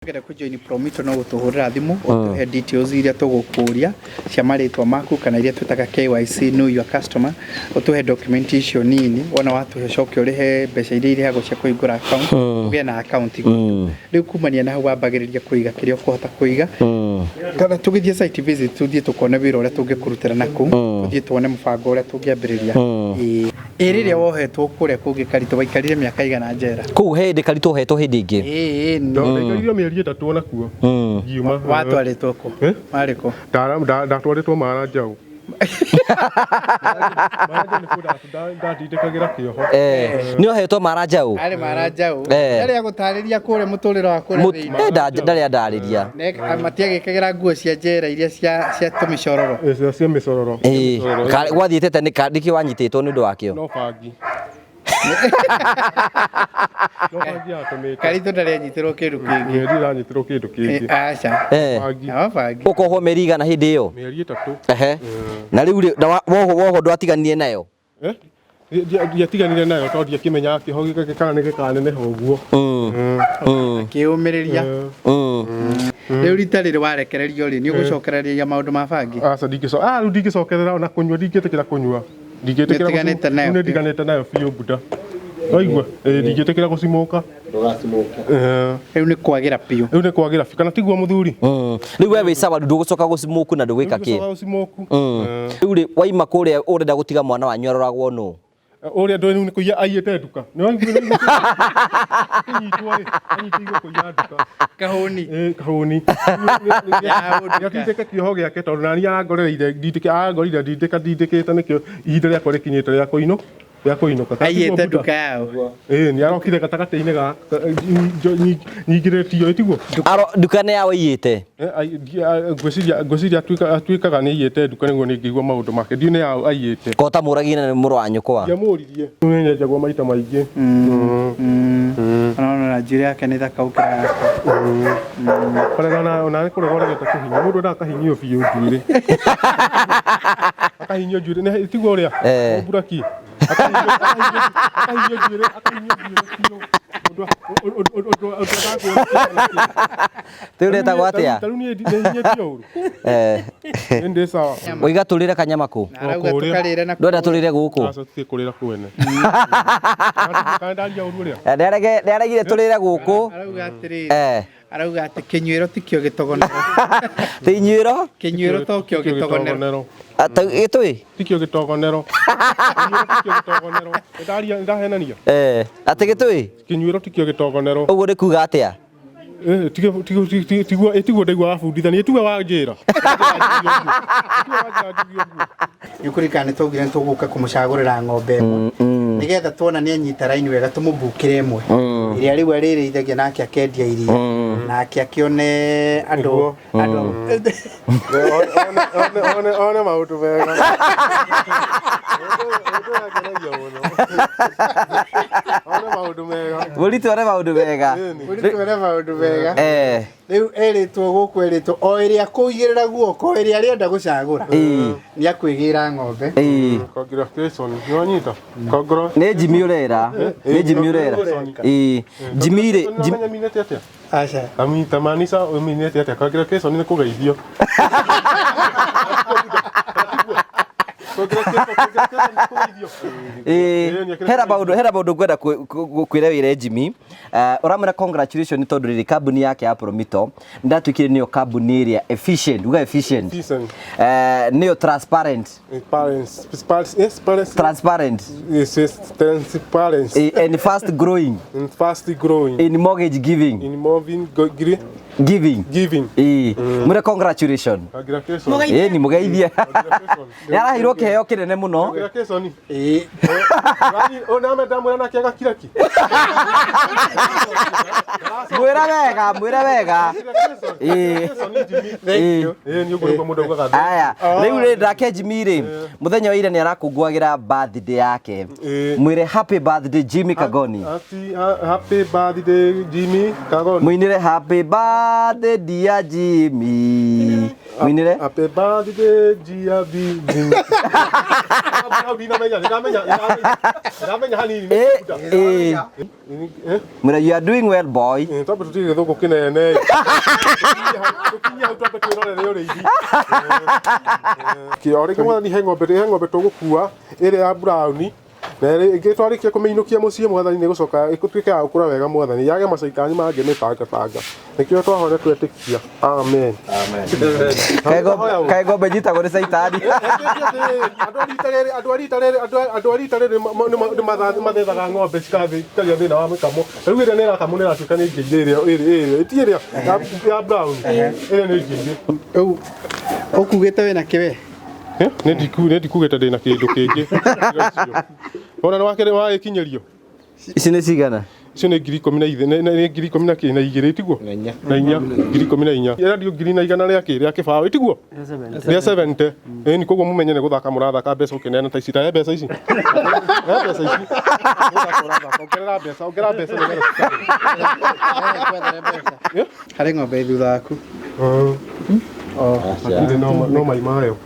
Ũngĩenda kũ join Promito no gũtũhũrĩra thimũ ũtũhe details iria tũgũkũria cia marĩtwa maku kana iria twĩtaga KYC, know your customer, ũtũhe document icio nini, wona watũhe ũcoke ũrĩhe mbeca iria irĩhagwo cia kũhingũra account, ũgĩe na account gwitũ. Rĩu kumania na hau wambagĩrĩria kũiga kĩrĩa ũkũhota kũiga, kana tũgĩthiĩ site visit tũthiĩ tũkone wĩra ũrĩa tũngĩkũrutĩra naku, tũthiĩ tuone mũbango ũrĩa tũngĩambĩrĩria. Ĩĩ. Ĩ rĩrĩa wohetwo kũrĩa kũngĩ Karitũ waikarire mĩaka igana njera? Kũu he hĩndĩ Karitũ ohetwo hĩndĩ ĩngĩ. Ĩĩ nĩ. Ndaikarire mĩeri ĩtatũ ona kuo ngiuma. Watwarĩtwo kũ? Eh? Warĩ kũ? Ndatwarĩtwo Mara Njaũ. Mara Njaũ nĩkuo ndatindĩkagĩra kĩoho. Eh, nĩ ohetwo Mara Njaũ. Arĩ Mara Njaũ. Eh. Ndarĩ agũtarĩria kũrĩa mũtũrĩre wa kũrĩa thĩinĩ. Eh, ndarĩ andarĩria. Matiagĩkagĩra nguo cia njera iria cia tũmĩcororo. Cia cia mĩcororo. Ĩĩ, Mĩcororo. Gwathiĩte atĩa nĩkĩ wanyitĩtwo nĩ ũndũ wakĩo? No bangi. No bangi yatũmĩte. Karitũ ndarĩ anyitĩrwo kĩndũ kĩngĩ. Mĩeri ĩranyitĩrwo kĩndũ kĩngĩ. Aca. Eh. Bangi. No bangi. Ũkohwo mĩeri igana hĩndĩ ĩyo? Mĩeri ĩtatũ. Ehe. Na rĩu rĩ, na wohwo ndwatiganire nayo? Eh? Ndiatiganire nayo tondũ ndiakĩmenyaga kĩoho gĩkĩ kana nĩ gĩkaneneha ũguo. Akĩũmĩrĩria. Rĩu rita rĩrĩ warekererio rĩ, nĩ ũgũcokereria maũndũ ma bangi? Aca ah rĩu ndingĩcokerera ona kũnyua ndingĩtĩkĩra kũnyua. Ndingĩtĩkĩra Nĩũtiganĩte nayo Rĩu nĩndiganĩte nayo biũ buda. Waigua? Ĩĩ ndingĩtĩkĩra gũcimũka. Ndũgacimũke. Eh, Rĩu nĩ kwagĩra biũ. Rĩu nĩ kwagĩra biũ kana tiguo mũthuri? Rĩu we wĩ sawa rĩu ndũgũcoka gũcimũku na ndũgwĩka kĩ? Ndingĩcoka gũcimũku. Eh. Rĩu rĩ, waima kũrĩa ũrenda gũtiga mwana wanyu aroragwo nũ? Ũrĩa ndũĩ rĩu nĩ kũiya aiyĩte nduka. Nĩ waigua nĩ kũnyitwo ĩ, anyitĩirwo kũiya nduka. Kahũni. Ĩ, kahũni. Ya nduka. Nĩatindĩke kĩoho gĩake tondũ nani arangorereire ndindĩke arangorire ndindĩka ndindĩkĩte nĩkĩo ihinda rĩakwa rĩkinyĩte rĩa kũinũ rĩa kũinũka. Kana tiguo Aiyĩte Buda? nduka yao. Ĩ, nĩ arokire gatagatĩ-inĩ ga nyingĩrĩtio ĩ tiguo? Aro nduka nĩ yaũ aiyĩte? Eh, ngwĩciria atuĩkaga nĩ aiyĩte nduka nĩguo nĩ ngĩigua maũndũ make ndiũ nĩ yaũ aiyĩte. Ko ũtamũragire na nĩ mũrũ wa nyũkwa? Ndiamũririe. Nĩ nyenjagwo maita maingĩ. Ona na njuĩrĩ yake nĩ thaka gũkĩra yakwa. Kũrega ona nĩ kũrega ũregete kũhinyio. Mũndũ endaga akahinyio biũ njuĩrĩ. Akahinyio njuĩrĩ. Nĩ tiguo ũrĩa? Eh. Mũmburaki. Akahinyio njuĩrĩ, akahinyio njuĩrĩ biũ. Ũndũ ũndũ ũndũ Rĩu retagwo atĩa? Ta rĩu niĩ ndihinyĩtio ũru. Eh. Nĩ ndĩ sawa. Ũiga tũrĩre kanyama kũ? Na arauga Kũrĩa. tũkarĩre na Ndwenda tũrĩre gũkũ? Aca tũthiĩ kũrĩra kwene. Kana ndaria ũru ũrĩa? Eh, Nĩaregire tũrĩre gũkũ. Arauga atĩrĩrĩ. Eh. Arauga atĩ kĩnyuĩro tikĩo gĩtogonero. Ti inyuĩro? Kĩnyuĩro tokĩo gĩtogonero. Gĩtũĩ? Tikĩo gĩtogonero. Kĩnyuĩro tikĩo gĩtogonero. Nĩndaria nĩndahenania. Eh. Atĩ gĩtũĩ? Kĩnyuĩro tikĩo gĩtogonero. Ũguo nĩ kuga atĩa? Eh, tiguo tiguo ndaigua wabundithania tiguo wanjĩra. Tiguo wanjĩra njuge ũguo. Nĩũkũririkana nĩ twaugire nĩ tũgũka kũmũcagũrĩra ng'ombe ĩmwe nĩgetha tuona nĩ anyita raini wega tũmũmbukĩre ĩmwe ĩrĩa rĩu arĩrĩithagia nake akendia iria nake akĩone andũ andũ One one one maũndũ mega. Ũndũ ũrangenagia mũno. One maũndũ mega. Mũritũ one maũndũ mega. Mũritũ one maũndũ mega. Eh. Rĩu erĩtwo gũkũ erĩtwo o ĩrĩa akũigĩrĩra guoko ĩrĩa arĩenda gũcagũra nĩ akwĩgĩra ng'ombe. Ĩĩ. Congratulations. Nĩ wanyita? Congra. Nĩ Jimmy ũrera. Nĩ Jimmy ũrera. Ĩĩ. Jimmy rĩ, Jimmy Nĩũramenya minĩte atĩa? Aca. Tamaanisha ũminĩte atĩa? Congratulations nĩ kũgeithio. Congratulations nĩ kũgeithio. Ĩĩ. Hena maũndũ hena maũndũ ngwenda kwĩra wĩre Jimmy. Ũramwĩra congratulations tondũ rĩrĩ kambuni yake ya Promito ndatuĩkire nĩyo kambuni ĩrĩa efficient, uga efficient. Efficient. Nĩyo transparent. Parents, parents, parents, Transparent. yes, yes, transparent And fast growing and fast growing in mortgage giving. in moving, Giving. giving. Ĩĩ. Mwĩre congratulations. Congratulations. Ĩĩ ni mũgeithie. Congratulations. Nĩ araheirwo kĩheo kĩnene mũno. Congratulations. Ĩĩ. Ũname ndamwĩra nake agakiraki. Mwĩre wega, mwĩre wega. Ĩĩ. Ĩĩ. Ĩĩ nĩ ũguo nĩguo mũndũ augaga. Aya, rĩu rĩ ndake Jimmy rĩ, mũthenya wa ira nĩ arakũngũagĩra birthday yake. Ĩĩ. Mwĩre happy birthday Jimmy Kagoni. Happy birthday Jimmy Kagoni. Mũinĩre happy birthday dear Jimmy. Mũinĩre. Happy birthday dear Bibi. Hau ndinamenya, ndinamenya, ndinamenya hanini. Eh, eh. Eh? Mwĩre you are doing well boy. Eh, twambe tũtige gĩthũngũ kĩnene. Tũkinye hau twambe twĩrorere ũrĩithi. Kĩo rĩngĩ mwathani he ng'ombe tũgũkua ĩrĩa ya brown na ĩrĩa ĩngĩ twarĩkia kũmĩinũkia mũciĩ mwathani nĩ gũcoka ĩtuĩke ya gũkũra wega mwathani yage macaitani mangĩmĩtangatanga nĩkĩo twahona twetĩkia amen. Kaĩ ng'ombe njitagwo nĩ caitani. Andũ a rita rĩrĩ andũ a rita rĩrĩ nĩ mathethaga ng'ombe cikagĩa thĩna wa mĩkamo rĩu ĩrĩa nĩ ĩrakamwo nĩ ĩratuĩka nĩ ngĩire ĩrĩa ĩrĩa ĩti ĩrĩa ya brown ĩrĩa nĩ ngĩire. Rĩu ũkugĩte wĩna kĩwe? Nĩ ndikugĩte ndĩna kĩndũ kĩngĩ. Ona nĩ wakĩrĩ wagĩkinyĩrio. Ici nĩ cigana? Icio nĩ 12,000 nĩ 14,000 itiguo? Na inya. 14,000. Ĩrendio ngiri na igana rĩa kĩ rĩa kĩbaũ itiguo? Rĩa 70. Ĩni koguo mũmenye nĩ gũthaka mũrathaka mbeca ũkĩneana ta ici ta he mbeca ici. He mbeca ici. Gũthaka ũrathaka ongerera mbeca ongerera mbeca nĩgetha cikagĩre. Harĩ ng'ombe thutha waku. Hatirĩ no mai mayo.